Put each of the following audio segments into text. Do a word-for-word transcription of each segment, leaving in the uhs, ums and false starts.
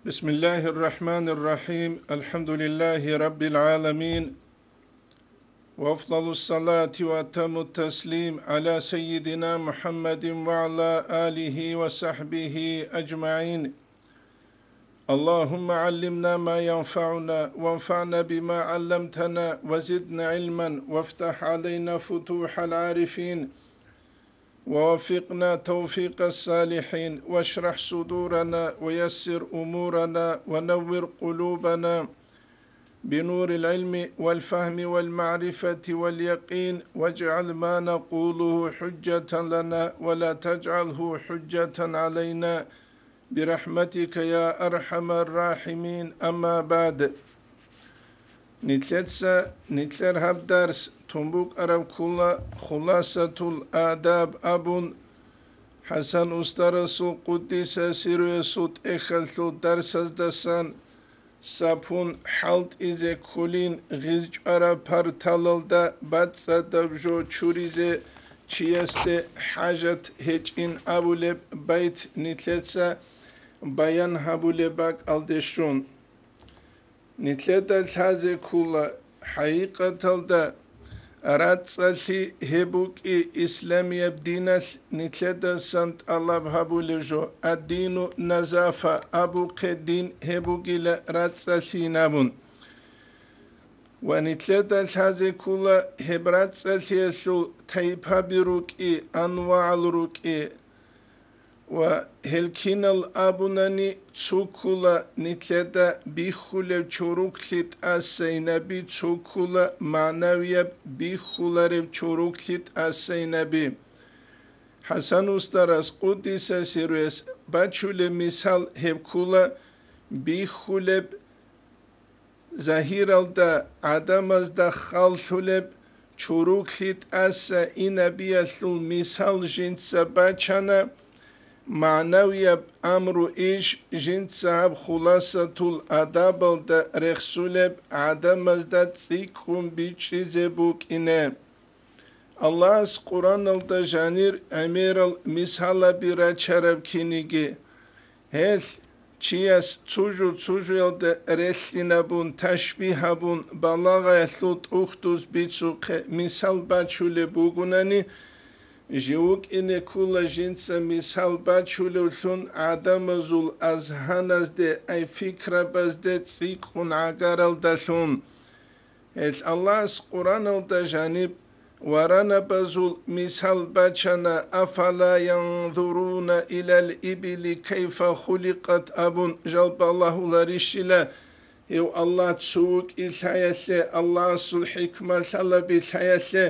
بسم الله الرحمن الرحيم. الحمد لله رب العالمين. وأفضل الصلاة وأتم التسليم على سيدنا محمد وعلى آله وصحبه أجمعين. اللهم علمنا ما ينفعنا وانفعنا بما علمتنا وزدنا علما وافتح علينا فتوح العارفين ووفقنا توفيق الصالحين واشرح صدورنا ويسر أمورنا ونور قلوبنا بنور العلم والفهم والمعرفة واليقين واجعل ما نقوله حجة لنا ولا تجعله حجة علينا برحمتك يا أرحم الراحمين. أما بعد. Нилъеца нилъер гьаб дарс тун букӀараб ккола Хуласатул Адаб абун, ХӀасан устарасул къуддиса сирруясул тӀехьалъул дарсаздасан сапун хӀалтӀизе кколин гъиз чӀвараб парталалда бацӀцӀадаб жо чуризе чиясде хӀажат гьечӀин абулеб байт нилъеца баян гьабулеб бакӀалде щун. Нилъеда лъазе ккола, хӀакъикъаталда рацӀцӀалъи гьеб букӀи исламияб диналъ нилъедасан тӀалаб гьабулеб жо, аддину назафа абухъе дин гьеб бугила рацӀцӀалъийин абун. Ва нилъеда лъазе ккола гьеб рацӀцӀалъиялъул тайпаби рукӀи, анвагӀал рукӀи. Ва гьел кинал абунани цо ккола нилъеда бихьулеб чоруклъи тӀасайнаби, цо ккола магӀнавияб бихьулареб чоруклъи тӀасайнаби. ХӀасан устарас къуддиса сирруяс бачулеб мисал гьеб ккола бихьулеб загьиралда гӀадамазда халлъулеб чоруклъи тӀаса инабиялъул мисал жинца бачана, магӀнавияб амру иш жинца гьаб Хуласатул Адабалда рехсулеб гӀадамазда цӀикӀкӀун бичӀчӀизе букӀине. Аллагьас Къуръаналда жанир гӀемерал мисалаби рачараб киниги, гьелъ чияс цужу-цужуялда релълъинабун, ташбигь гьабун, балагъаялъул тӀухьдуз бицухъе мисал бачулеб бугунани, жив вукӀине ккола жинца мисал бачулевлъун гӀадамазул азгьаназде, ай фикрабазде цӀикӀкӀун гӀагаралдалъун. Гьелъ Аллагьас Къуръаналда жаниб варанабазул мисал бачана: «Афала янзуруна илал ибили кайфа хуликъат», – абун, жалбалагьуларищила гьев Аллагь цо вукӀи лъаялъе, Аллагьасул хӀикмалъалаби лъаялъе,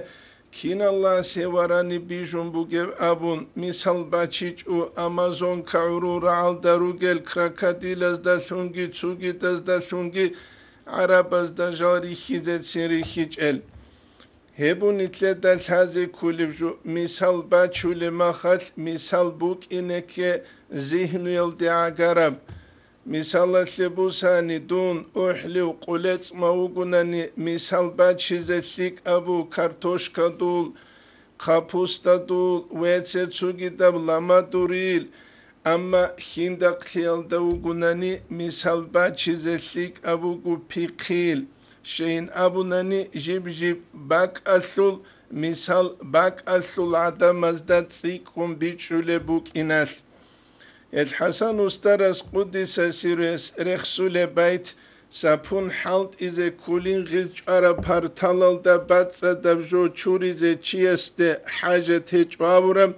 киналас гьев вараниб бижун бугеб абун, мисал бачичӀо Амазонка гӀурул рагӀалда ругел крокодилаздалъунги цугидаздалъунги гӀарабазда жал рихьизецин рихьичӀел. Гьеб нилъеда лъазе кколеб жо, мисал бачулеб махалъ мисал букӀинеке зигьнуялде гӀагараб. Мисалалъе бусани, дун охӀлив къулецӀма вугунани, мисал бачизе лъикӀабу картошкадул, капустадул, веце цугидаб ламадурил, амма хьиндахълъиялда вугунани, мисал бачизе лъикӀаб буго пихъил, щайин абунани, жиб-жиб бакӀалъул, мисал бакӀалъул гӀадамазда цӀикӀкӀун бичӀчӀулеб букӀиналъ. Гьел ХӀасан устарас къуддиса сирруяс рехсулеб байт, сапун хӀалтӀизе кколин гъиз чӀвараб парталалда бацӀцӀадаб жо чуризе чиясде хӀажат гьечӀо абураб,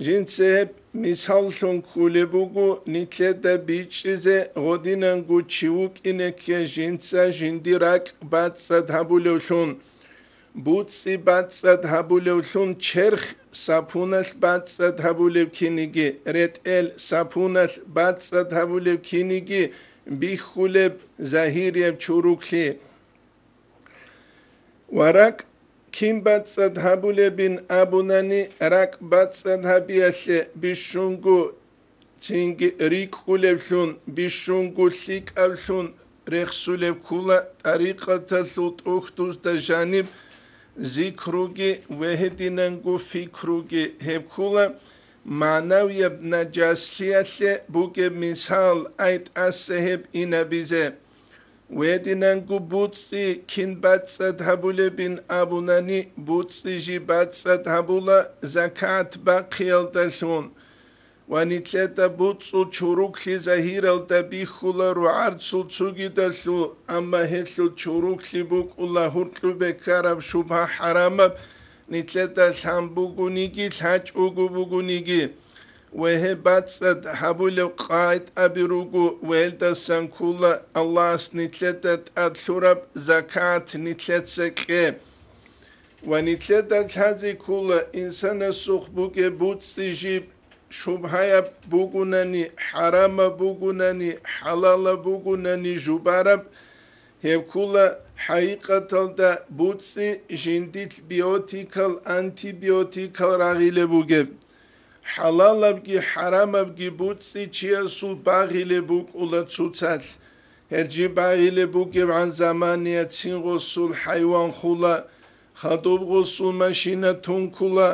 жинца гьеб мисаллъун кколеб буго, нилъеда бичӀчӀизе гъодинанго чи вукӀинеке жинца жиндир ракӀ бацӀцӀад гьабулевлъун. БуцӀи бацӀцӀад гьабулевлъун черх сапуналъ бацӀцӀад гьабулеб киниги, ретӀел сапуналъ бацӀцӀад гьабулеб киниги бихьулеб загьирияб чоруклъи. Ва ракӀ кин бацӀцӀад гьабулебин абунани, ракӀ бацӀцӀад гьабиялъе бищунго цинги рикӀкӀулевлъун, бищунго лъикӀавлъун рехсулеб ккола тӀарикъаталъул тӀухьдузда жаниб зикруги ва гьединанго фикруги. Гьеб ккола Магьнавияб нажаслъиялъе бугеб мисал ай тӀаса гьеб инабизе. Гьединанго буцӀцӀи кин бацӀцӀад гьабулебин абунани, буцӀцӀи жиб бацӀцӀад гьабула закат бахъиялдалъун. Ва нилъеда буцӀцӀул чуруклъи загьиралда бихьула рогӀарцул цогидалъул, амма гьелъул чуруклъи букӀула гьуркьубе ккараб шубгьа-хӀарамаб, нилъеда лъан бугониги, лъачӀого бугониги. Ва гьеб бацӀцӀад гьабулеб къагӀидаби руго, ва гьелдасан ккола Аллагьас нилъеда тӀад лъураб закат нилъеца кье. Ва нилъеда лъазе ккола инсанасухъ бугеб буцӀцӀи жиб, шубгьаяб бугунани, хӀарамаб бугунани, хӀалалаб бугунани жубараб, гьеб ккола хӀакъикъаталда буцӀцӀи жиндилъ биотикал, антибиотикал рагъилеб бугеб. ХӀалалабги хӀарамабги буцӀцӀи чиясул багъилеб букӀула цоцалъ. Гьел жиб багъилеб бугебгӀан замания цин гъосул хӀайван хула, хадуб гъосул машина тункула,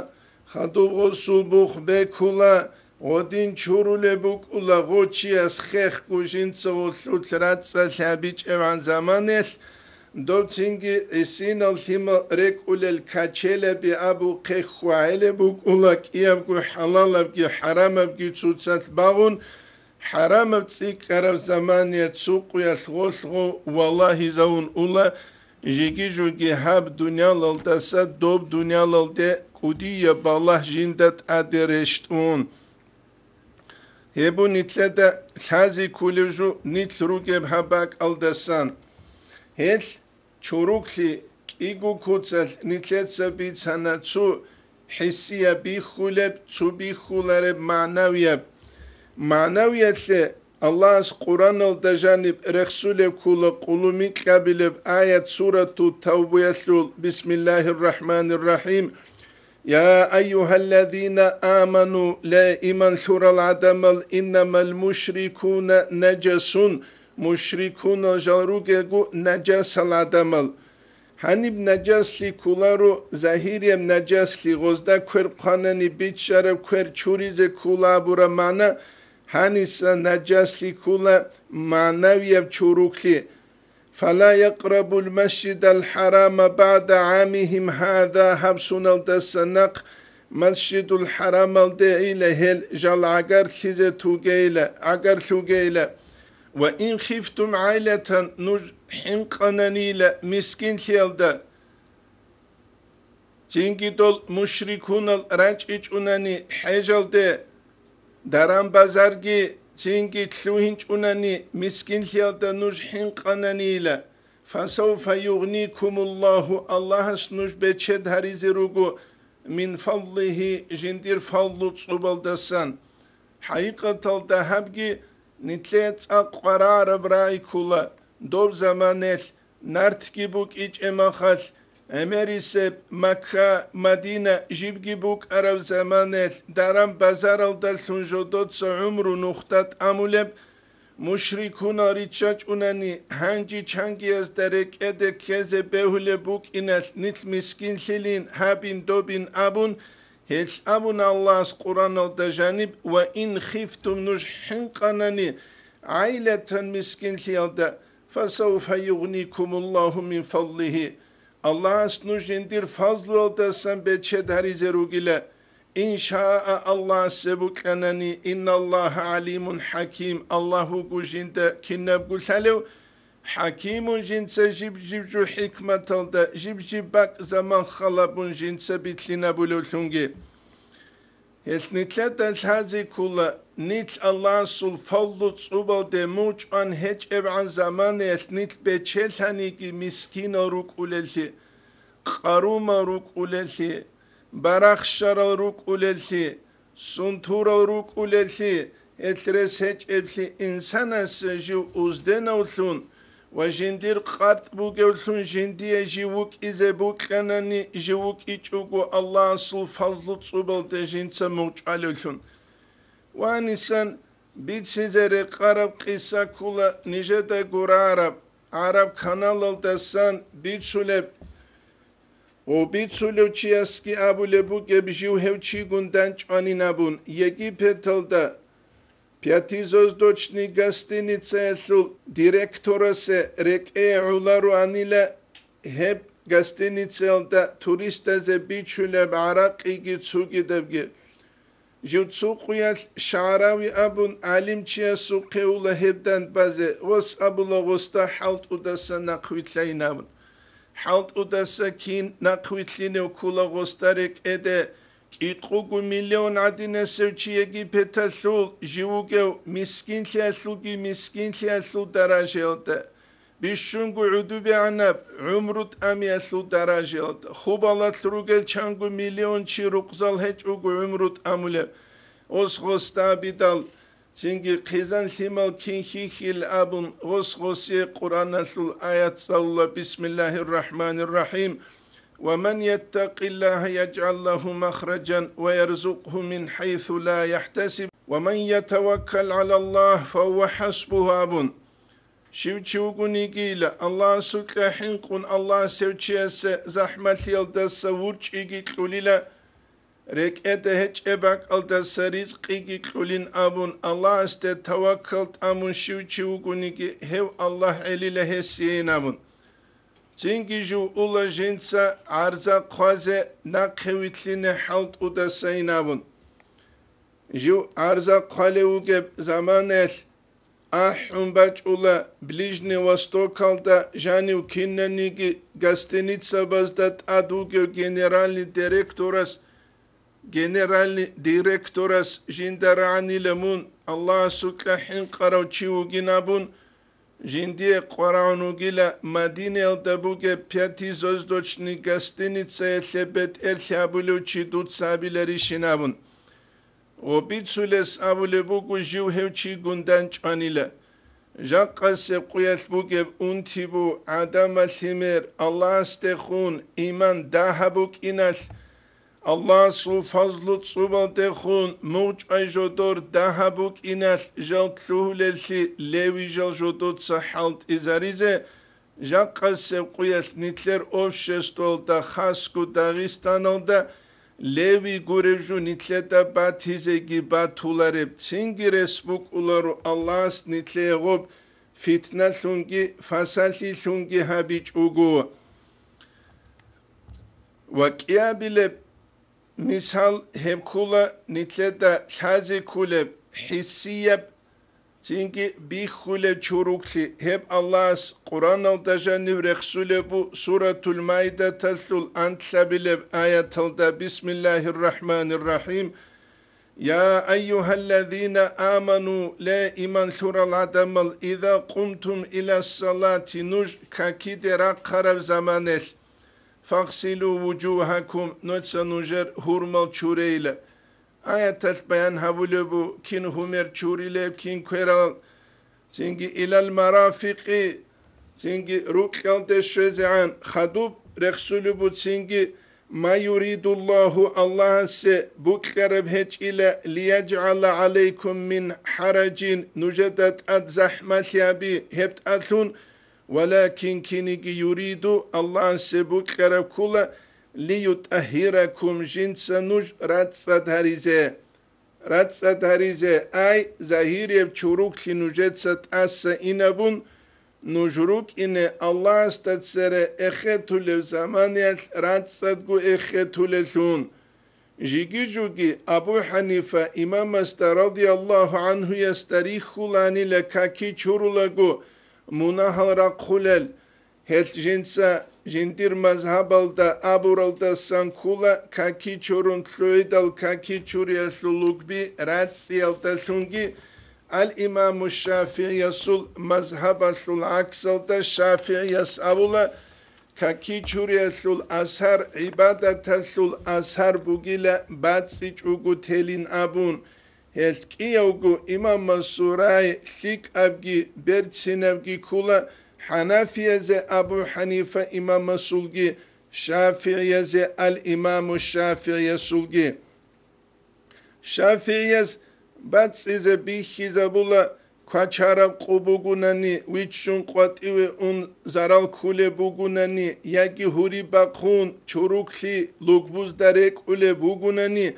хадуб гъосул бух бекула, гъодин чурулеб букӀула гъочияс хехго жинца гъолъулъ рацӀцӀалъи гьабичӀебгӀан заманиялъ, доб цинги гӀисинал лъимал рекӀулел качелаби абу хехго гӀелеб букӀула кӀиябго хӀалалабги хӀарамабги цоцалъ багъун, хӀарамаб цӀикӀкӀараб замания цукъуялъ гъолъго валагьизавун ула, жеги-жоги гьаб дуниялалдаса доб дуниялалде кӀудияб балагь жинда тӀаде рещтӀун. Гьеб бу нилъеда лъази кколев жо нилъ ругеб гьаб бакӀалдасан. Гьелъ чуруклъи кӀиго куцалъ нилъеца бицана цо хӀиссияб бихьулеб, цо бихьулареб магӀнавияб. МагӀнавиялъе Аллагьас Къуръаналда жаниб рехсулеб ккола къулумикьабилеб аят сурату Тавбаялъул: «Бисмиллагьир рахӀманир рахӀим. Я айюгьалладина аману, ле, иман лъурал гӀадамал, иннамал мушрикуна нажасун, мушрикунал жал ругелгу нажасал гӀадамал». Гьаниб нажаслъи кколаро, загьирияб нажаслъи, гъозда квер хъванани биччараб квер чуризе ккола абураб магӀна, гьаниса нажаслъи ккола магӀнавияб чуруклъи. «Фала якърабул масжидал хӀарама багӀда гӀамихим гьаза», гьаб суналдаса нахъ Масжидул хӀарамалде ила гьел жал гӀагарлъизе тугейила, гӀагарлъугейила. «Ва ин хифтум гӀайлатан», нуж хӀинкъананила мискинлъиялда, цинги дол мушрикунал рачӀичӀунани хӀежалде, даран-базарги цинги лъугьинчӀунани мискинлъиялда нуж хӀинкъананила, «фасавфа югъникумуллагьу», Аллагьас нуж бечед гьаризе руго, «мин фадлигьи», жиндир фадлу цӀубалдасан. ХӀакъикъаталда гьабги нилъее цӀакъ къварараб рагӀи ккола, доб заманелъ, нартги букӀичӀеб махалъ, гӀемерисеб Макка, Мадина жибги букӀараб заманелъ, даран-базаралдалъун жодоца гӀумру нухда тӀамулеб, мушрикунал риччачӀунани, гьанжи-чангиязда рекӀеде ккезе бегьулеб букӀиналъ нилъ мискинлъилин гьабин-добин абун, гьелъ абуна Аллагьас Къуръаналда жаниб: «Ва ин хифтум», нуж хӀинкъанани, «гӀайлатан», мискинлъиялда, «фасавфа югъникумуллагьу мин фадлигьи», Аллагьас нуж жиндир фазлуялдасан бечед гьаризе ругила, ин шаа, Аллагьасе букьанани, «инналлагьа гӀалимун хӀаким», Аллагь вуго жинда кинабго лъалев, хӀакимун, жинца жиб-жиб жо хӀикматалда, жиб-жиб бакӀ заман халабун жинца битлъинабулевлъунги. Гьелъ нилъеда лъазе ккола, нилъ Аллагьасул фаллу цӀубалде мучӀван гьечӀебгӀан заманаялъ нилъ бечелъаниги мискинал рукӀулеллъи, къарумал рукӀулеллъи, барахщарал рукӀулеллъи, сунтурал рукӀулеллъи, гьелъ рес гьечӀеблъи инсанас жив узденавлъун ва жиндир къартӀ бугевлъун жиндие жив вукӀизе букьанани, жив вукӀичӀого Аллагьасул фазлу цӀубалде жинца мугъчӀвалевлъун. Ва гьанисан бицизе рекъараб къиса ккола нижеда гурараб, гӀараб каналалдасан бицулеб. Гъубицулев чиясги абулеб бугеб жив гьев чигун данчӀванин абун, Египеталда пятизвездочный гостиницаялъул директорасе рекӀее гӀолароанила гьеб гостиницаялда туристазе бичулеб гӀаракъиги цугидабги. Жив цо къуялъ ШагӀрави абун гӀалимчиясухъе ула гьеб дандбазе, гъос абула гъосда хӀалтӀудаса нахъвилълъайин абун. ХӀалтӀудаса кин нахъвилълъинев ккула гъосда рекӀеде, кӀикъуго миллион гӀадинасев чи Египеталъул жив вугев мискинлъиялъулги мискинлъиялъул даражаялда. Бищунго гӀудубегӀанаб гӀумру тӀамиялъул даражаялда, хубалалъ ругел чанго миллион чи рукъзал гьечӀого гӀумру тӀамулеб, гъос гъосда абидал, цинги хъизан-лъимал кин хьихьил абун, гъос гъосие Къуръаналъул аят цӀалула: Бисмиллагьир рахӀманир рахӀим. «Ва ман яттакъиллагьа яжгӀал лагьу махражан ва ярзукъгьу мин хӀайсу ла яхӀтасиб, ва ман ятаваккал гӀалаллагь фагьува хӀасбугь», абун. Щив чи вугонигийила, Аллагьасукьа хӀинкъун, Аллагьас гьев чиясе захӀмалъиялдаса вурчӀиги кьулила, рекӀеде гьечӀеб бакӀалдаса ризкъиги кьулин абун, Аллагьасде таваккал тӀамун щив чи вугониги, гьев Аллагь гӀелила гьесиейин абун. Цинги жив ула жинца гӀарза хъвазе нахъе вилълъине хӀалтӀудасайин абун. Жив гӀарза хъвалев вугеб заманаялъ ахӀун бачӀула Ближний Востокалда жанив кинаниги гостиницабазда тӀад вугев генеральный директорас, генеральный директорас жинда рагӀанила мун Аллагьасукьа хӀинкъарав чи вугин абун, жиндие къварагӀун вугила Мадинаялда бугеб пятизвездочный гостиницаялъе бетӀерлъи абулев чи дуца абиларищин абун. Гъо бицулес абулеб буго жив гьев чигун данчӀванила. Жакъасеб къуялъ бугеб унти бу гӀадамал лъимер Аллагьасдехун иман дагьаб букӀиналъ, Аллагьасул фазлу цӀубалдехун мугъчӀвай жодор дагьаб букӀиналъ жал лъугьулеллъи левижал жодоца хӀалтӀизаризе, жакъасеб къуялъ нилъер обществалда, хасго Дагъистаналда, леви гуреб жо нилъеда батизеги батулареб, цинги рес букӀуларо Аллагьас нилъее гъоб фитналъунги фасалъилъунги гьабичӀого. Ва кӀиабилеб мисал гьеб ккула нилъеда лъазе кколеб хӀиссияб, цинги бихьулеб чуруклъи. Гьеб Аллагьас Къуръаналда жанив рехсулеб бу Суратул Майдаталъул анлъабилеб аяталда: Бисмиллагьир рахӀманир рахӀим. Я айюгьаллазина аману, ле, иман лъурал гӀадамал, иза къумтум илас салати, нуж какиде рахъараб заманалъ, фагъсилу вужугьакум, нуца нужер гьурмал чурейила. Аяталъ баян гьабулеб бу, кин гьумер чурилеб, кин кверал, цинги илал марафикъи, цинги рукьалде щвезегӀан хадуб рехсулеб бу, цинги ма юридуллагьу, Аллагьасе букьараб гьечӀила, лияжгӀала гӀалайкум мин хӀаражин, нужеда тӀад захӀмалъи гьаби, гьеб тӀадлъун, валакин киниги юриду, Аллагьасе букьараб ккула, лиютӀагьиракум, жинца нуж рацӀцӀад гьаризе. РацӀцӀад гьаризе, ай, загьирияб чуруклъи нужеца тӀаса инабун, нуж рукӀине Аллагьасда цере эхетулев заманаялъ рацӀцӀадго эхетулеллъун. Жиги-жуги Абу ХӀанифа имамасда радияллагьу гӀанхуясда рихьуланила каки чурулаго мунагьал рахъулел, гьелъ жинца жиндир мазгьабалда абуралдасан ккула каки чурун лъугӀидал каки чуриялъул лугби рацӀцӀиялдалъунги. Ал-Имаму ШафигӀиясул мазгьабалъул гӀаксалда ШафигӀияс абула, каки чуриялъул асар гӀибадаталъул асар бугила бацӀцӀичӀого телин абун. Гьелъ кӀиявго имамасул рай лъикӀабги берцинабги ккула хӀанафиязе Абу ХӀанифа имамасулги, шафигӀиязе ал-Имаму ШафигӀиясулги. ШафигӀияз бацӀцӀизе бихьизабула квачараб къу бугунани, виччун къватӀиве ун зарал ккулеб бугунани, яги гьури бахъун чуруклъи лугбузда рекӀулеб бугунани,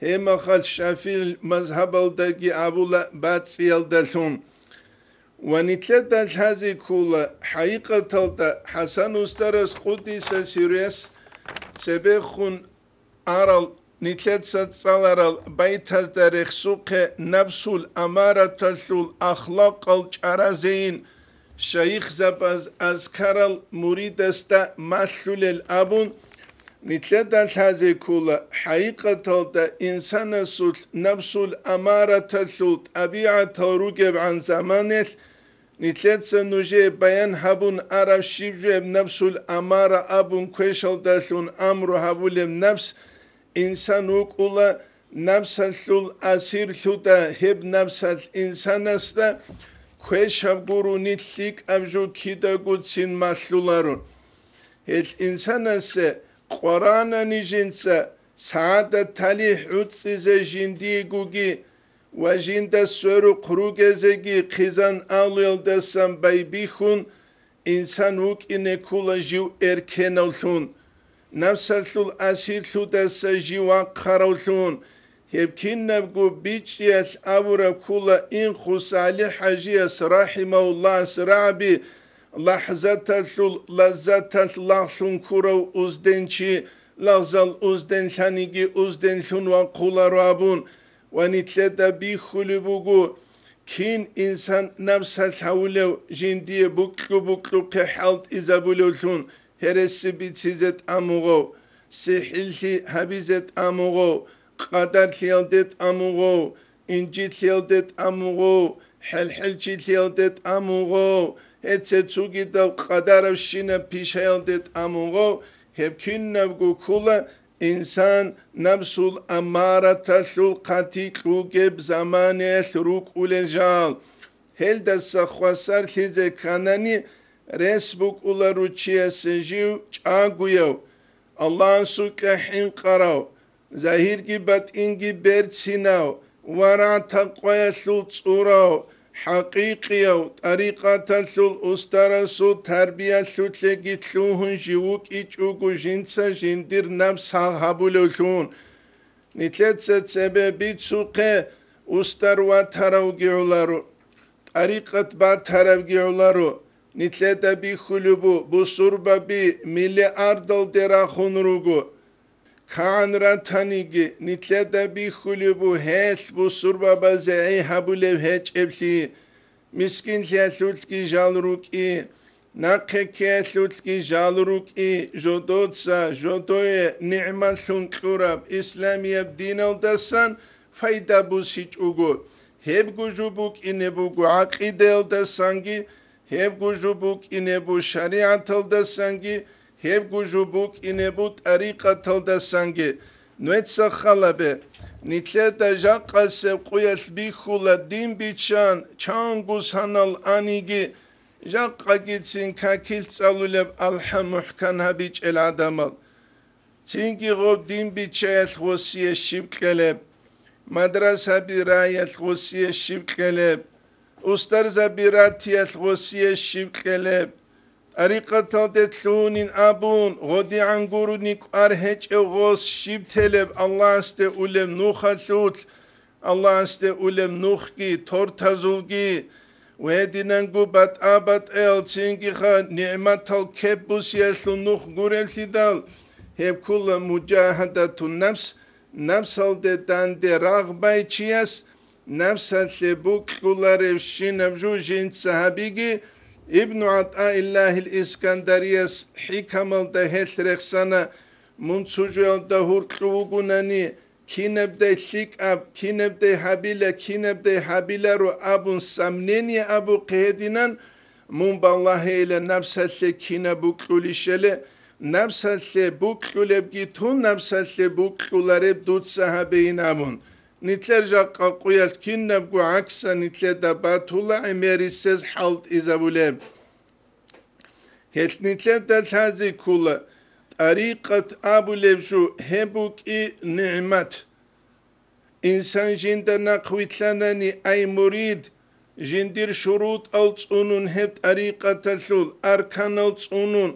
гьеб мехалъ ШафигӀил мазгьабалдаги абула бацӀцӀиялдалъун. Ва нилъеда лъазе ккола, хӀакъикъаталда ХӀасан устарас, къуддиса сирругьу, цебехун арал, нилъеца цӀаларал байтазда рехсухъе, напсул амараталъул ахлакъал чӀаразейин шайихзабаз азкарал муридасда малъулел абун, нилъеда лъазе ккола, хӀакъикъаталда инсанасулъ напсул амараталъул тӀабигӀатал ругебгӀан заманаялъ, нилъеца нужее баян гьабун араб щиб жо гьеб напсул амара абун квешалдалъун амру гьабулеб напс, инсан вукӀула напсалъул асирлъуда, гьеб напсалъ инсанасда квешаб гурони лъикӀаб жо кидаго цин малъуларо. Гьелъ инсанасе къваранани жинца сагӀадат талихӀ гӀуцӀизе жиндиегоги ва жинда сверухъ ругезеги хъизан алуялдасан байбихьун, инсан вукӀине ккола жив эркенавлъун, напсалъул асирлъудаса жив вахъаравлъун, гьеб кинабго бичӀчӀиялъ абураб ккола Инхус ГӀали-хӀажияс рахӀимагьуллагьас рагӀаби: «ЛахӀзаталъул лаззаталъ лагълъун ккурав узденчи, лагъзал узденлъаниги узденлъун вахъуларо», – абун, ва нилъеда бихьулеб буго, кин инсан напсалъ гьавулев жиндие букьу-букьухъе хӀалтӀизабулевлъун, гьереси бицизе тӀамугъав, сихӀиллъи гьабизе тӀамугъав, къадарлъиялде тӀамугъав, инжитлъиялде тӀамугъав, хӀел-хӀелчилъиялде тӀамугъав, гьеце цугидаб къадарабщинаб пишаялде тӀамугъав, гьеб кинабго ккола инсан напсул амараталъул хъатикь вугеб заманаялъ рукӀулел жал. Гьелдаса хвасарлъизе кканани, рес букӀула ручиясе жив чӀагояв, Аллагьасукьа хӀинкъарав, загьирги батӀинги берцинав, варагӀ-такъваялъул цӀурав, хӀакъикъияв, тӀарикъаталъул устарасул тарбиялъулъеги лъугьун жив вукӀичӀого жинца жиндир напс гьагь гьабулевлъун. Нилъеца цебе бицухъе устар ватаравги гӀоларо, тӀарикъат батаравги гӀоларо. Нилъеда бихьулеб бу-, бусурбаби миллиардалде рахун руго. КигӀан ратаниги, нилъеда бихьулеб бу-, гьелъ бусурбабазе гӀей гьабулев гьечӀеблъи. Мискинлъиялъулъги жал рукӀи, нахъе ккеялъулъги жал рукӀи, жодоца жодое нигӀматлъун кьураб исламияб диналдасан пайда бусичӀого, гьебго жо букӀине буго гӀакъидаялдасанги, гьебго жо букӀине бу шаригӀаталдасанги, гьебго жо букӀине бу тӀарикъаталдасанги. Нуеца халабе, нилъеда жакъасеб къуялъ бихьула дин биччан чанго санал аниги, жакъагицин какил цӀалулеб алхӀам мухӀкан гьабичӀел гӀадамал. Цинги гъоб дин биччаялъ гъосие щиб кьелеб? Мадрасаби раялъ гъосие щиб кьелеб? Устарзаби ратиялъ гъосие щиб кьелеб? ТӀарикъаталде лъугьунин абун, гъодигӀан гурони кӀвар гьечӀев гъос щиб телеб Аллагьасде улеб нухалъулъ, Аллагьасде улеб нухги, тортазулги, ва гьединанго батӀа-батӀаял цинги ха нигӀматал кеп бусиялъул нух гуревлъидал, гьеб ккола мужагьадатун напс, напсалде данде рагъ бай чияс, напсалъе букьуларевщинаб жо жинца гьабиги. Ибну ГӀатаиллагьил Искандарияс хӀикамалда гьелъ рехсана: мун цо жоялда гьуркьу вугунани, кинабдай лъикӀаб, кинабдай гьабила, кинабдай гьабиларо абун сомнение абухъе гьединан, мун балагьейила напсалъе кинаб букьулищали, напсалъе букьулебги тун, напсалъе букьулареб дуца гьабейин абун. Нилъер жакъа къуялъ кинабго гӀакса нилъеда батула гӀемерисез хӀалтӀизабулеб. Гьелъ нилъеда лъазе ккола, тӀарикъат абулеб жо гьеб букӀи нигӀмат. Инсан жинда нахъ вилълъанани: «Ай, мурид, жиндир шурутӀал цӀунун, гьеб тӀарикъаталъул арканал цӀунун,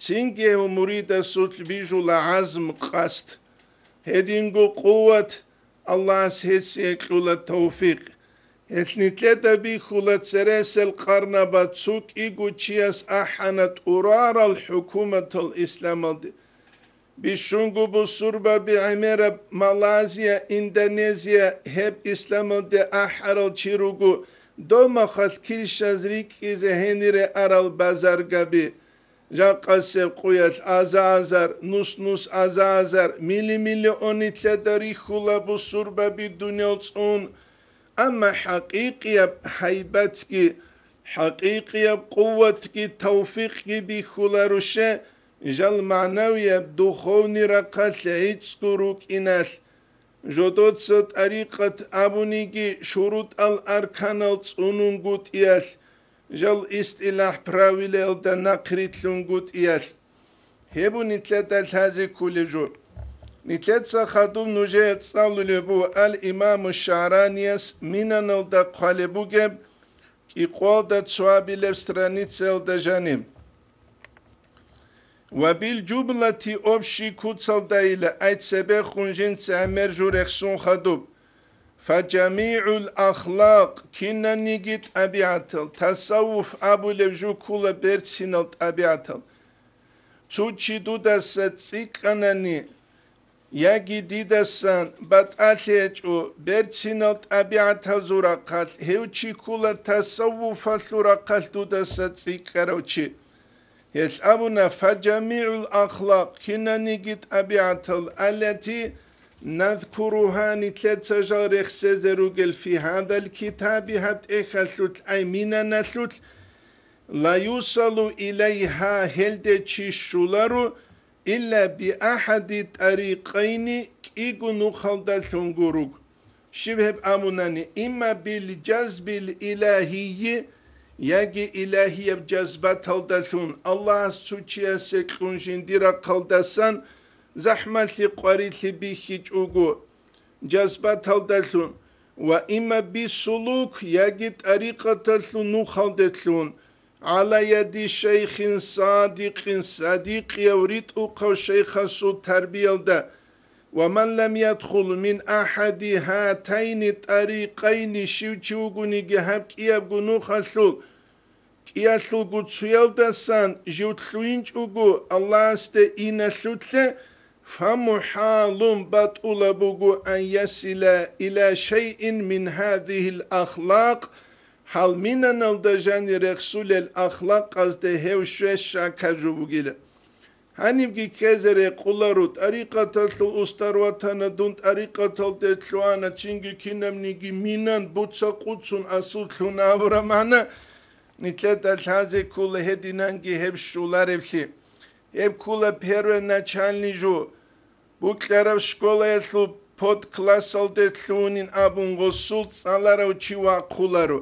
цинги гьев муридасулъ бижула гӀазм, къасд. Гьединго къуват, Аллагьас гьесие кьула тавфикъ. Гьелъ нилъеда бихьула цересел къарнабаз цо кӀиго чияс ахӀана тӀурарал хӀукуматал исламалде. Бищунго бусурбаби гӀемераб Малайзия, Индонезия гьеб исламалде ахӀарал чи руго, дов махалъ килщаз рикӀкӀизе гьенире арал базаргаби. Жакъасеб къуялъ аза-азар, нус-нус аза-азар, мили-миллион нилъеда рихьула бусурбаби дуниял цӀун. Амма хӀакъикъияб гьайбатги, хӀакъикъияб къуватги, тавфикъги бихьуларуше, жал магӀнавияб, духовный рахъалъ гӀицӀго рукӀиналъ. Жодоца тӀарикъат абуниги, шурутӀал арканал цӀунунгутӀиялъ, жал истилахӀ правилаялда нахърилълъунгутӀиялъ. Гьеб нилъеда лъазе кколеб жо. Нилъеца хадуб нужее цӀалулеб буго ал-Имаму ШагӀранияс Минаналда хъвалеб бугеб кӀикъоялда цоабилеб страницаялда жаниб. Ва бил жумлати, общий куцалдайила, ай цебехун жинца гӀемер жо рехсон хадуб. Фа жамигӀул ахлакъ, кинаниги тӀабигӀатал, тасаввуф абулеб жо ккула берцинал тӀабигӀатал. Цо чи дудаса цӀикӀкӀанани, яги дидасан батӀалъи гьечӀо берцинал тӀабигӀатазул рахъалъ, гьев чи ккула тасаввуфалъул рахъалъ дудаса цӀикӀкӀарав чи. Гьелъ абуна, фа жамигӀул ахлакъ, кинаниги тӀабигӀатал, аллати назкуругьа, нилъеца жал рехсезе ругел, фи гьадал китаби, гьаб тӀехьалъулъ, ай Минаналъулъ, ла юсалу илайгьа, гьелде чи щоларо, илла би ахӀади тӀарикъайни, кӀиго нухалдалъун гуруг. Щиб гьеб абунани, имма бил жазбил илагьийи, яги илагьияб жазбаталдалъун, Аллагьас цо чиясе кьун жиндир рахъалдасан захӀмалъи къварилъи бихьичӀого, жазбаталдалъун, ва имма бисулук, яги тӀарикъаталъул нухалделъун, гӀала яди шайхин садикъин, садикъияв ритӀухъав шайхасул тарбиялда, ва ман лам ядхул мин ахӀади гьатайни тӀарикъайни, щив чи вугониги гьаб кӀиябго нухалъул, кӀиялъулго цуялдасан жив лъугьинчӀого Аллагьасде иналъулъе, фамухӀалун батӀулаб буго ан ясила ила шайин мин гьадигьил ахлакъ, гьал Минаналда жанир рехсулел ахлакъазде гьев щве щакаб жо бугила. Гьанибги ккезе рекъоларо, тӀарикъаталъул устар ватана, дун тӀарикъаталде лъугьана, цинги кинабниги Минан буца-къуцун асуллъун абураб магӀна, нилъеда лъазе ккола гьединанги гьеб щоларевлъи. Гьеб ккола первоначальный жо. Букьараб школаялъул подклассалде лъугьунин абун гъосул цӀаларав чи вахъуларо.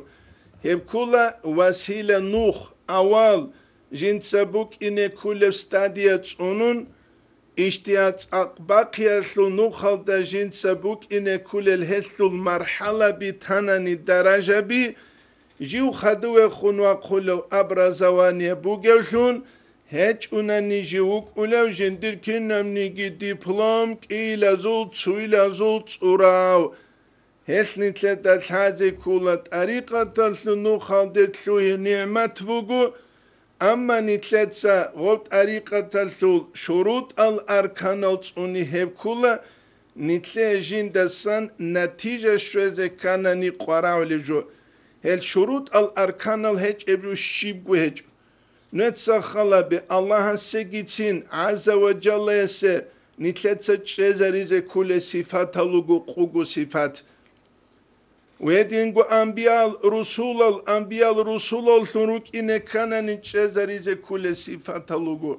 Гьеб ккула васила нух, авал, жинца букӀине кколеб стадия цӀунун, ишти цӀакъ бахъиялъул нухалда жинца букӀине кколел гьелъул мархӀалаби танани даражаби, жив хадувехун вахъулев образование бугевлъун, гьечӀунани жив вукӀулев жиндир кинабниги диплом кӀиязул, цуйлазул цӀурав. Гьелъ нилъеда лъазе ккола тӀарикъаталъул нухалде лъугьи нигӀмат буго, амма нилъеца гъоб тӀарикъаталъул шурутӀал-арканал цӀуни гьеб ккола, нилъее жиндасан натижа щвезе кканани къварагӀулеб жо. Гьел шурутӀал-арканал гьечӀеб жо щибго гьечӀо. Нуца халаби Аллагьасегицин, гӀазза ва жаллаясе, нилъеца чӀезаризе кколел сифатал руго къуго сифат. Гьединго анбиял русулал, анбиял русулаллъун рукӀине кканани чӀезаризе кколел сифатал руго.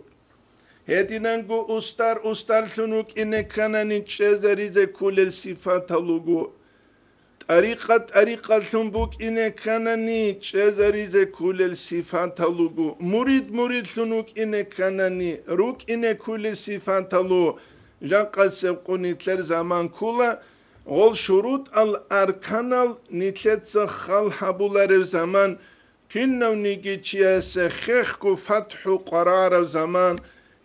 Гьединанго устар устарлъун рукӀине кканани чӀезаризе кколел сифатал руго. ТӀарикъат тӀарикъатлъун букӀине кканани чӀезаризе кколел сифатал руго. Мурид муридлъун вукӀине кканани рукӀине кколел сифатал руго. Жакъасеб къо нилъер заман ккола, Гъол шурутӀал арканал нилъеца хал гьабуларев заман, кинавниги чиясе хехго фатхӀу къварарав заман,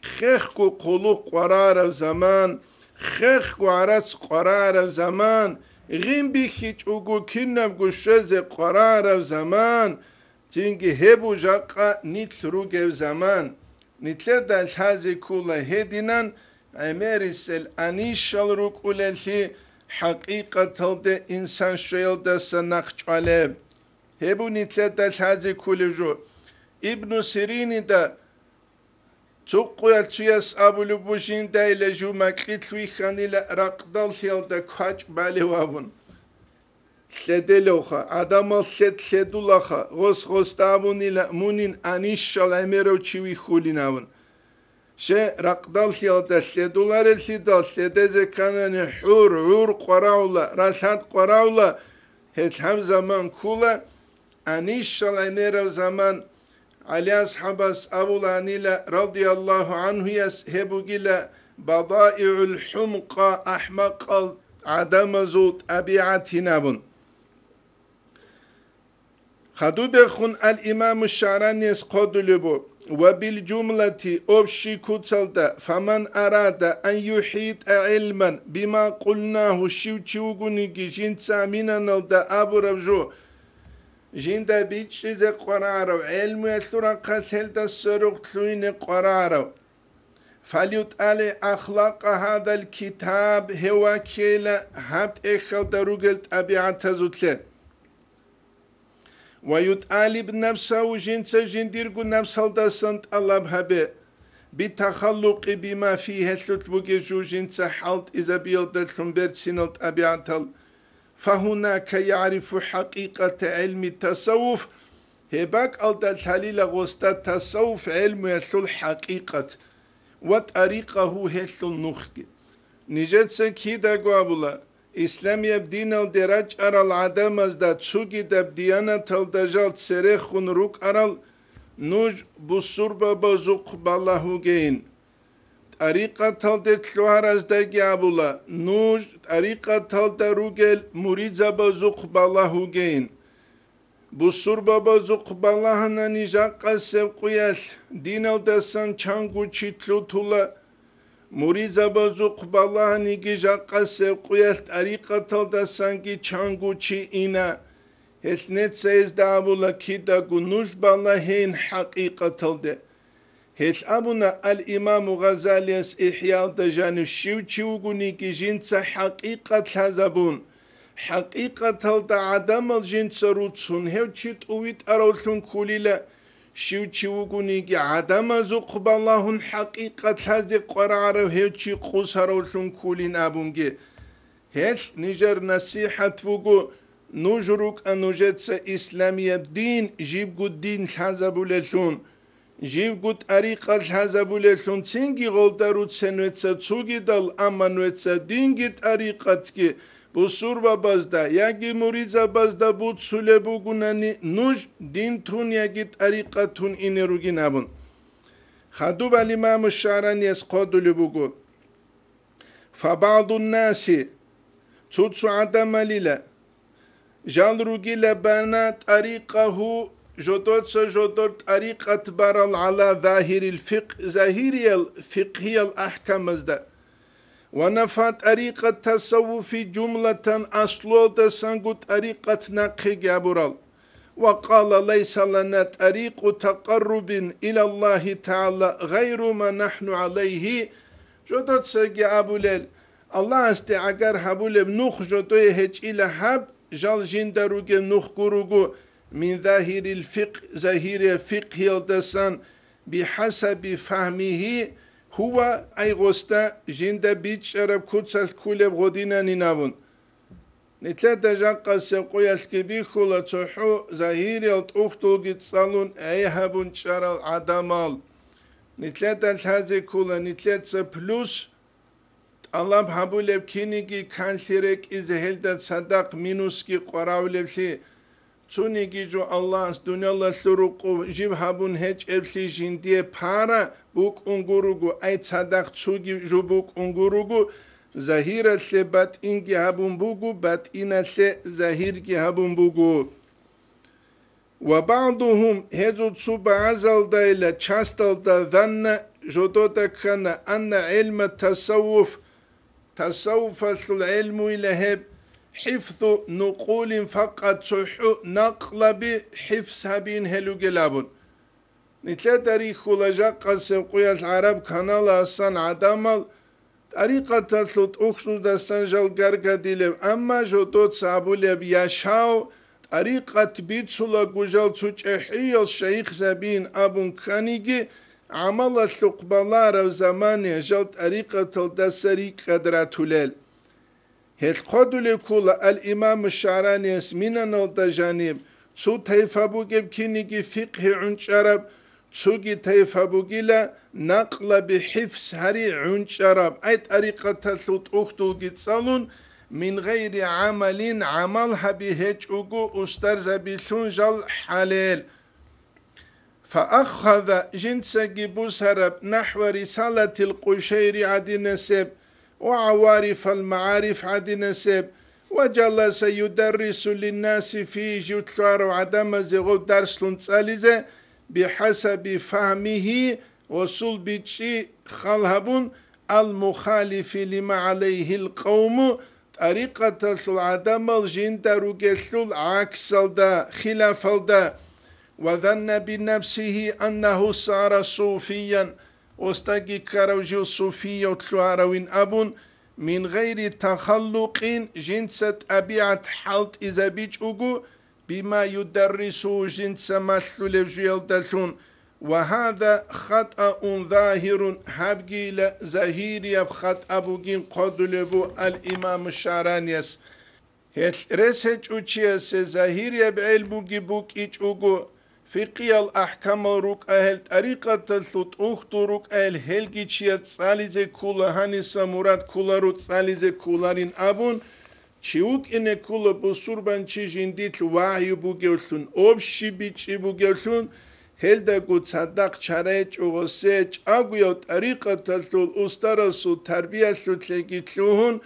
хехго хъулухъ къварарав заман, хехго гӀарац къварарав заман, гъин бихьичӀого кинабго щвезе къварарав заман, цинги гьеб жакъа нилъ ругев заман. Нилъеда лъазе ккола гьединан гӀемерисел анищал рукӀулеллъи, хӀакъикъаталде инсан щвеялдаса нахъ чӀвалеб. Гьеб нилъеда лъазе кколев жо. Ибну Сиринида цо къоялъ цояс абулеб буго, жиндайила жума кьилъ вихьанила ракъдаллъиялда квачӀ балев абун. Лъеделевха, гӀадамал лъед лъедулаха, гъос-гъосда абунила мунин анищал гӀемерав чи вихьулин абун. Щай, ракъдаллъиялда лъедулареллъидал лъедезе кканани хӀур, гӀур къварагӀула, ралъад къварагӀула, гьелъ гьаб заман ккола, анищал гӀемерав заман. ГӀали асхӀабас абуланила, радияллагьу гӀанхуяс, гьеб бугила бадагӀигӀул хӀумкъа, ахӀмакъал гӀадамазул тӀабигӀатин абун. Хадубехун ал-Имаму ШагӀранияс хъодулеб буго: «Ва бил жумлати, общий куцалда, фаман арада ан юхӀитӀа гӀилман бима къулнагьу», щив чи вугониги жинца аминаналда абураб жо, жинда бичӀчӀизе къварарав, гӀелмуялъул рахъалъ гьелда сверухъ лъугьине къварарав. «ФалютӀали ахлакъа гьадал китаб», гьев ваккейила гьаб тӀехьалда ругел тӀабигӀатазулъе. «Ва ютӀалиб нафсагьу», жинца жиндирго нафсалдасан тӀалаб гьабе, «битахаллукъи бима фи», гьелъулъ бугеб жо жинца хӀалтӀизабиялдалъун берцинал тӀабигӀатал. «Фагьунака ягӀрифу хӀакъикъата гӀилми тасаввуф», гьеб бакӀалда лъалила гъосда тасаввуф гӀелмуялъул хӀакъикъат. «Ва тӀарикъагьу», гьелъул нухги. Нижеца кидаго абула, исламияб диналде рачӀарал гӀадамазда цогидаб диянаталда жал церехун рукӀарал, нуж бусурбабазухъ балагьугейин. ТӀарикъаталде лъугьараздаги абула, нуж тӀарикъаталда ругел муридзабазухъ балагьугейин. Бусурбабазухъ балагьанани жакъасеб къуялъ диналдасан чанго чи лъутула, муридзабазухъ балагьаниги жакъасеб къуялъ тӀарикъаталдасанги чанго чи ина. Гьелъ нецаезда абула кидаго нуж балагьейин хӀакъикъаталде. Гьелъ абуна ал-Имаму Гъазалияс ИхӀялда жанив, щив чи вугониги жинца хӀакъикъат лъазабун, хӀакъикъаталда гӀадамал жинца руцун, гьев чи тӀувитӀаравлъун кколила, щив чи вугониги гӀадамазухъ балагьун хӀакъикъат лъазе къварагӀарав гьев чи къусаравлъун кколин абунги. Гьелъ нижер насихӀат буго, нуж рукӀа нужеца исламияб дин, жибго дин лъазабулелъун, жибго тӀарикъа лъазабулелъун, цинги гъолда руцен веца цогидал, амма веца динги тӀарикъатги бусурбабазда яги муридзабазда буцулеб бугунани, нуж дин тун яги тӀарикъат тун ине ругин абун. Хадуб ал-Имаму ШагӀранияс хъодулеб буго. «Фабагъдун-наси», цо-цо гӀадамалила, жал ругила, «бана тӀарикъагьу», жодоца жодор тӀарикъат барал, «гӀала загьирил фикъ», загьириял фикъгьиял ахӀкамазда, «ва нафа тӀарикъат тасаввуфи жумлатан», аслуялдасанго тӀарикъат нахъеги абурал. «Ва къала: лайса лана тӀарикъу такъаррубин илаллагьи тагӀала гъайру ма нахӀну гӀалайгьи», жодоцаги абулел, Аллагьасде гӀагар гьабулеб нух жодое гьечӀила гьаб, жал жинда ругеб нух гуруго, «мин загьирил фикъ», загьирия фикъгьиялдасан, «бихӀасаби фагьмигьи гьува», ай гъосда жинда бичӀчӀараб куцалъ кколеб гъодинанин абун. Нилъеда жакъасеб къоялъги бихьула цохӀо загьириял тӀухьдулги цӀалун гӀей гьабун чӀарал гӀадамал. Нилъеда лъазе ккола нилъеца плюс тӀалаб гьабулеб киниги канлъи рекӀизе, гьелда цадахъ минусги къваравлеблъи. Цониги жо Аллагьас дуниялалъул рукъу жиб гьабун гьечӀеблъи жиндие пара букӀун гуруго, ай цадахъ цоги жо букӀун гуруго, Загьиралъе батӀинги гьабун буго, батӀиналъе загьирги гьабун буго. Ва багӀдухум, гьезул цо багӀазалдайила часталда, занна, жодода ккана, анна гӀелма тасаввуф, тасаввуфалъул гӀелмуйила гьеб, хӀифзу нукъулин, факъат цохӀо накълаби хӀифз гьабиин гьел ругел абун. Нилъеда рихьула жакъасеб къуялъ гӀараб каналасан гӀадамал тӀарикъаталъул тӀухьдуздасан жал гаргадилеб, амма жодоца абулеб, яшав тӀарикъат бицулаго жал цо чӀехӀиял шайихзабиин абун кканиги, гӀамалалъухъ балараб замане жал тӀарикъаталдаса рикӀкӀад ратулел. Гьелъ хъодулеб ккола ал-Имаму ШагӀраниялъ Минаналда жаниб, цо тайфа бугеб киниги фикъгьи гӀунчӀараб, цоги тайфа бугила накълаби хӀифз гьари гӀунчӀараб, ай тӀарикъаталъул тӀухьдулги цӀалун, мин гъайри гӀамалин, гӀамал гьаби гьечӀого устарзабилъун жал хӀалел. Фааххаза, жинцаги бусараб, нахӀва рисалатил Къушайри гӀадинасеб ва гӀаварифал магӀариф гӀадинасеб, ва жаласа юдаррису линнаси фи, жив лъугьарав гӀадамазе гъов дарслъун цӀализе, бихӀасаби фагьмигьи, гъосул бичӀчӀи хал гьабун, ал-мухалифи лима гӀалайгьил къавму, тӀарикъаталъул гӀадамал жинда ругелъул гӀаксалда, хилафалда, ва занна бинафсигьи аннагьу сара суфиян, осдаги ккарав жив суфияв лъугьаравин абун, мин гъайри тахаллукъин, жинца тӀабигӀат хӀалтӀизабичӀого, бима юдаррису, жинца малъулеб жуялдалъун, ва гьаза хатӀаун загьирун, гьабгийила загьирияб хатӀа бугин хъодулеб бу ал-Имаму ШагӀранияс. Гьелъ рес гьечӀучиясе загьирияб гӀелмуги букӀичӀого, фикъиял ахӀкамал рукӀа гьел тӀарикъаталъул тӀухьдул рукӀа гьел, гьелги чияс цӀализе ккола, гьаниса мурад кколаро цӀализе кколарин абун, чи вукӀине ккола бусурбанчи жиндилъ вагӀю бугевлъун, общий бичӀчӀи бугевлъун, гьелдаго цадахъ чара гьечӀо гъосе чӀагояв тӀарикъаталъул устарасул тарбиялъулъеги лъугьун,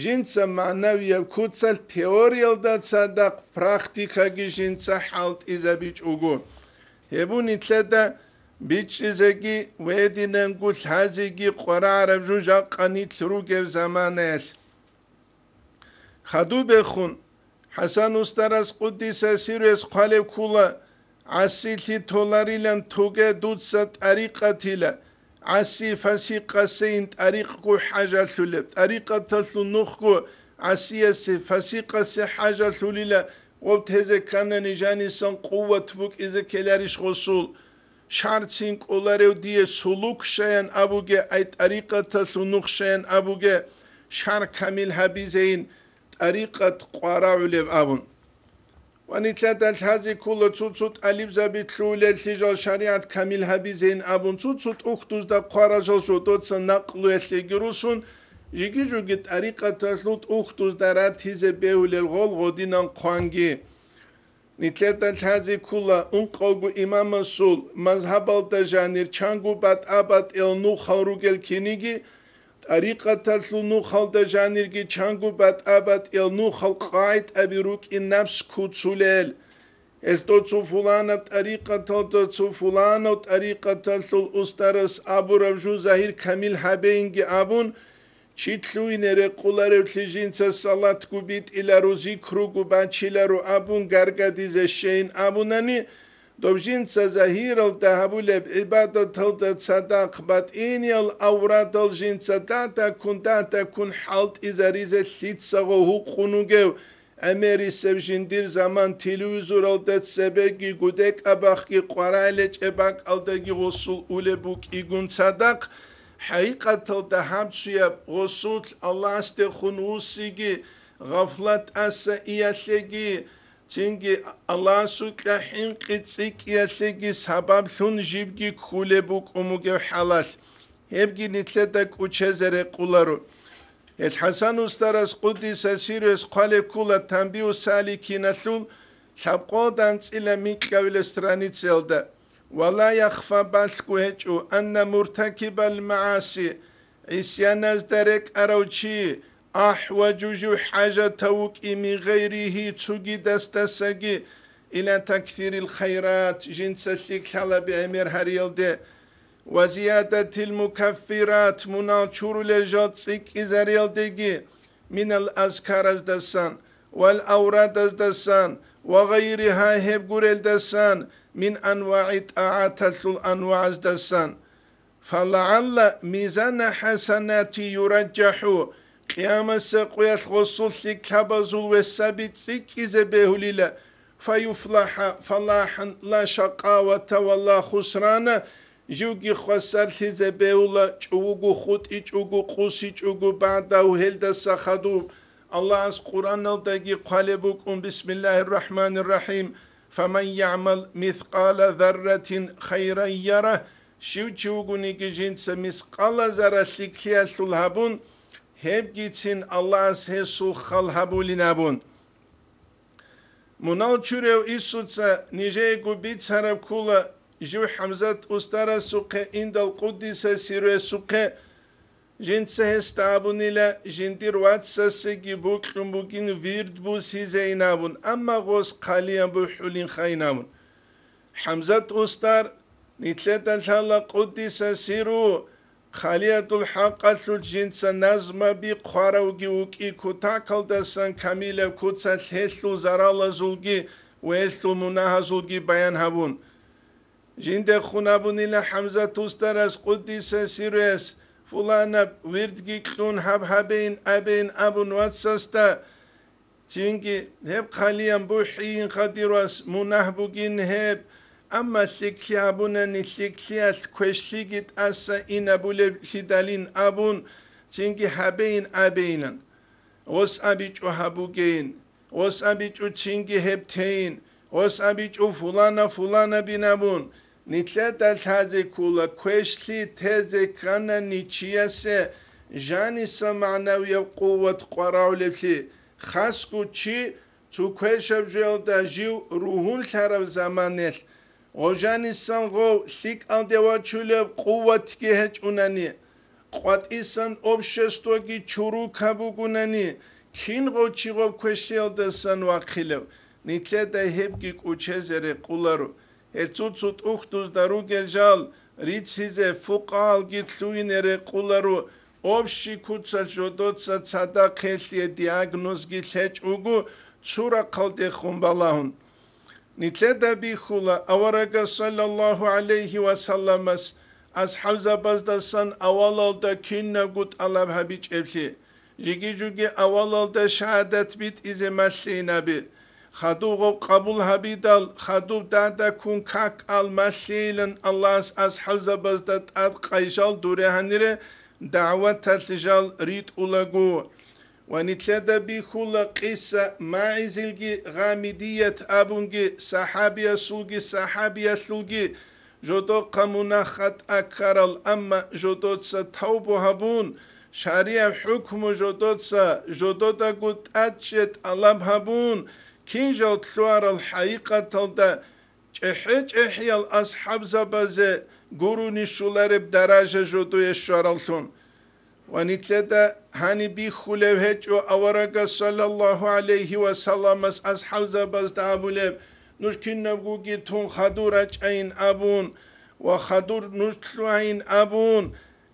жинца магӀнавияб куцалъ теориялда цадахъ практикаги жинца хӀалтӀизабичӀого. Гьеб нилъеда бичӀчӀизеги ва гьединанго лъазеги къварагӀараб жо жакъа нилъ ругеб заманаялъ. Хадубехун, ХӀасан устарас къуддиса сирруяс хъвалеб ккола, гӀасилъи толарилан тоге дуца тӀарикъатила, гӀаси фасикъасейин тӀарикъго хӀажалъулеб, тӀарикъаталъул нухго гӀасиясе, фасикъасе хӀажалъулила, гъоб тезе кканани жанисан къуват букӀизе ккеларищ гъосул? Шарцин кӀоларев дие сулук щаян абуге, ай тӀарикъаталъул нух щаян абуге, шар камил гьабизейин тӀарикъат къварагӀулеб абун. Ва нилъеда лъазе ккола цо-цо тӀалибзаби лъугьулеллъи жал шаригӀат камил гьабизейин абун, цо-цо тӀухьдузда хъварал жал жодоца накълуялъеги русун, жиги-жуги тӀарикъаталъул тӀухьдузда ратизе бегьулел гъол гъодинан хъванги. Нилъеда лъазе ккола ункъавго имамасул мазгьабалда жанир чанго батӀа-батӀиял нухал ругел киниги, тӀарикъаталъул нухалда жанирги чанго батӀа-батӀиял нухал къагӀидаби рукӀин напс куцулел. Гьелъ доцун фуланаб тӀарикъаталда цо фуланав тӀарикъаталъул устарас абураб жо загьир камил гьабейинги абун, чи лъугьине рекъоларевлъи жинца салатго битӀиларо, зикруго бачиларо абун гаргадизе щейин абунани, доб жинца загьиралда гьабулеб гӀибадаталда цадахъ батӀиниял аврадал жинца датаккун-датаккун хӀалтӀизаризе лъицаго гьукъун вугев, гӀемерисеб жиндир заман телевизоралда цебеги гудекӀабахъги къварагӀлечӀеб бакӀалдаги гъосул улеб букӀигун цадахъ, хӀакъикъаталда гьаб цояб гъосулъ Аллагьасдехун вуссиги, гъафлат тӀаса иялъеги, цинги Аллагьасукьа хӀинкъи цӀикӀкӀиялъеги сабаблъун жибги ккулеб букӀун бугеб хӀалалъ, гьебги нилъеда кӀучезе рекъоларо. Гьел ХӀасан устарас къуддиса сирруяс хъвалеб ккола Танбиу саликиналъул лъабкъодан цӀила микьавила страницаялда: «Ва ла яхфа, балъго гьечӀо, анна муртакибал магӀаси, ГӀисяназда рекӀарав чи, ахӀважу жив хӀажатав вукӀи мин гъайригьи цугидасдасаги, ила таксирил хайрат, жинца лъикӀлъалаби гӀемер гьариялде, ва зиядатил мукаффират, мунагь чурулел жал цӀикӀкӀизариялдеги, минал азкараздасан, вал аврадаздасан, ва гъайригьа гьеб гурелдасан, мин анвагӀи тӀагӀаталъул анвагӀаздасан. ФалагӀалла мизана хӀасанати юраджжахӀу, Къиямасеб къоялъ гъосул лъикӀлъабазул весаби цӀикӀкӀизе бегьулила, фаюфлахӀа фалахӀан ла шакъавата ва ла хусрана, живги хвасарлъизе бегьула, чӀугугу хутӀичӀого, къусичӀого багӀдав гьелдаса хадуб. Аллагьас Къуръаналдаги хъвалеб букӀун: Бисмиллагьир рахӀманир рахӀим, фаман ягӀмал мискъала зарратин хайран яра, щив чи вугониги жинца мискъала зарра лъикӀлъиялъул гьабун, гьебгицин Аллагьас гьесул хал гьабулин абун. Мунал чурев Исуца нижеего бицараб ккола жив ХӀамзат устарасухъе индал къуддиса сируясухъе, жинца гьесда абунила, жиндир вацасеги бокьун бугин вирд бусизейин абун, амма гъос хъалиян бухӀулин хайин абун. ХӀамзат устар, нилъеда лъала къуддиса сиру, хъалиядул хӀакъалъулъ жинца назмаби хъваравги вукӀи, кутакалдасан камилаб куцалъ гьелъул заралазулги ва гьелъул мунагьазулги баян гьабун. Жиндехун абунила ХӀамзат устарас къуддиса сируяс, фуланаб вирдги кьун гьаб гьабейин абейин абун вацасда, цинги гьеб хъалиян бухӀийин хадирвас мунагь бугин гьеб, амма лъикӀлъи гьабунани лъикӀлъиялъ квешлъиги тӀаса инабулеблъидалин абун, цинги гьабейин абейилан. Гъос абичӀо гьабугейин, гъос абичӀо цинги гьеб тейин, гъос абичӀо фулана-фулана бинабун, нилъеда лъазе ккола квешлъи тезе кканани чиясе жаниса магӀнавияб къуват къварагӀулеблъи, хасго чи цо квешаб жоялда жив ругьунлъараб заманалъ, гъов жанисан гъов лъикӀалде вачулеб къуватги гьечӀунани, къватӀисан обществоги чурукаб бугунани, кин гъов чи гъоб квешлъиялдасан вахъилев, нилъеда гьебги кӀучезе рекъуларо. Гьецо цо тӀухьдузда ругел жал рицизе фукъаалги лъугьине рекъуларо, общий куцалъ жодоца цадахъ гьелъие диагнозги лъечӀого, цо рахъалдехун балагьун. Нилъеда бихьула аварагас саллаллагьу гӀалайгьи ва салламас асхӀабзабаздасан авалалда кинабго тӀалаб гьабичӀеблъи. Жиги-жуги авалалда шагьадат битӀизе малъейин аби. Хадуб гъоб къабул гьабидал, хадуб дада ккун как ал малъейилан Аллагьас асхӀабзабазда тӀад къайжал дуре гьанире дагӀваталъ жал ритӀулаго. Ва нилъеда бихьула къиса МагӀизилги Гъамидият абунги, сахӀабиясулги сахӀабиялъулги, жодохъа мунагь-хатӀа ккарал, амма жодоца тавбу гьабун, шаригӀаб хӀукму жодоца, жододаго тӀадчӀей тӀалаб гьабун, кин жал лъугьарал хӀакъикъаталда чӀехӀе-чӀехӀиял асхӀабзабазе гурони щолареб даража жодое щвараллъун. Ва нилъеда гьаниб бихьулев гьечӀо аварагас саллаллагьу гӀалайгьи ва салламас асхӀабзабазда абулеб: «Нуж кинабгоги тун хадур рачӀайин», – абун ва «Хадур нуж лъугьайин», – абун,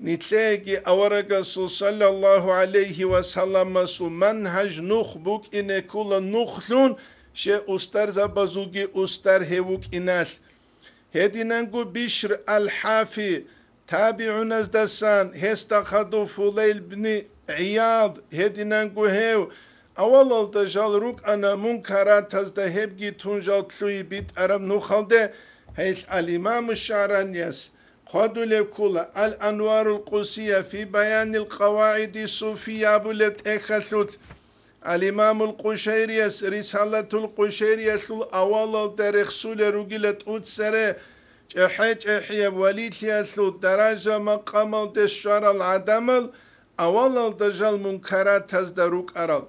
нилъееги аварагасул саллаллагьу гӀалайгьи ва салламасул мангьаж нух букӀине ккола нухлъун, щай устарзабазулги устар гьев вукӀиналъ. Гьединанго Бишр ал-ХӀафи, табигӀуназдасан, гьесда хадув Фудайл бни ГӀияд, гьединанго гьев, авалалда жал рукӀана мункаратазда, гьебги тун жал лъугьи битӀараб нухалде, гьел ал-Имаму ШагӀранияс хъвадулеб ккола Ал-Анварул Къусия фи Баянил КъавагӀиди Суфия абулеб тӀехьалъулъ. Ал-Имамул Къушайрияс Рисалатул Къушайриялъул авалалда рехсулел ругила тӀоцере чӀехӀе-чӀехӀияб валилъиялъул даража-макъамалде щварал гӀадамал, авалалда жал мункаратазда рукӀарал.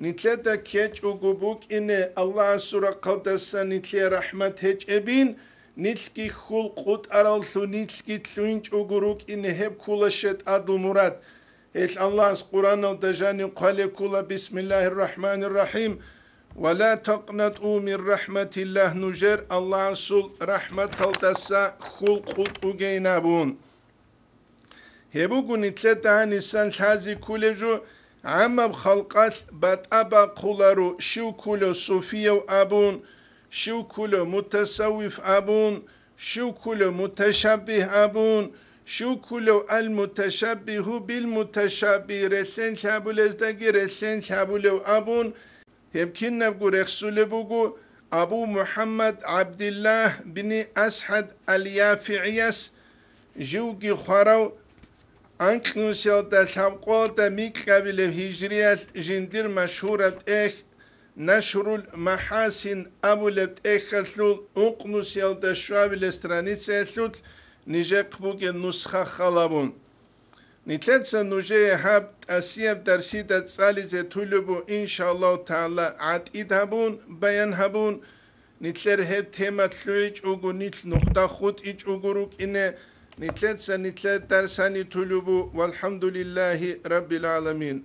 Нилъеда ккечӀого букӀине Аллагьасул рахъалдасан нилъее рахӀмат гьечӀебин, Нилъги хьул къутӀараллъун нилъги лъугьинчӀого рукӀине гьеб ккула шайтӀадул мурад. Гьелъ Аллагьас Къуръаналда жанив хъвалеб ккула: «Бисмиллагьир рахӀманир рахӀим. Ва ла такънатӀу мин рахӀматиллагь», нужер Аллагьасул рахӀматалдаса хьул къутӀугейин абун. Гьеб буго нилъеда гьанисан лъазе кколеб жо, гӀаммаб халкъалъ батӀа бахъуларо, щив кколев суфияв абун, щив кколев мутасаввиф абун, щив кколев муташаббигь абун, щив кколев ал-муташаббигьу бил-муташаббигь, релълъен лъабулездаги релълъен лъабулев абун, Гьеб кинабго рехсулеб буго Абу МухӀаммад ГӀабдиллагь бини АсхӀад ал-ЯфигӀияс, живги хварав, анкьнусиялда лъабкъоялда микьабилеб гьижриялъ жиндир машгьураб тӀехь, Нашрул МахӀасин абулеб тӀехьалъул ункънусиялда щвабилеб страницаялъулъ нижехъ бугеб нусха халабун. Нилъеца нужее гьаб тӀасияб дарсида цӀализе тулеб буго, иншааллагьу тагӀала, гӀатӀид гьабун, баян гьабун, нилъер гьеб тема лъугӀичӀого, нилъ нухда хутӀичӀого рукӀине, нилъеца нилъер дарс гьани тулеб буго, валхӀамдулиллагьи раббил гӀаламин.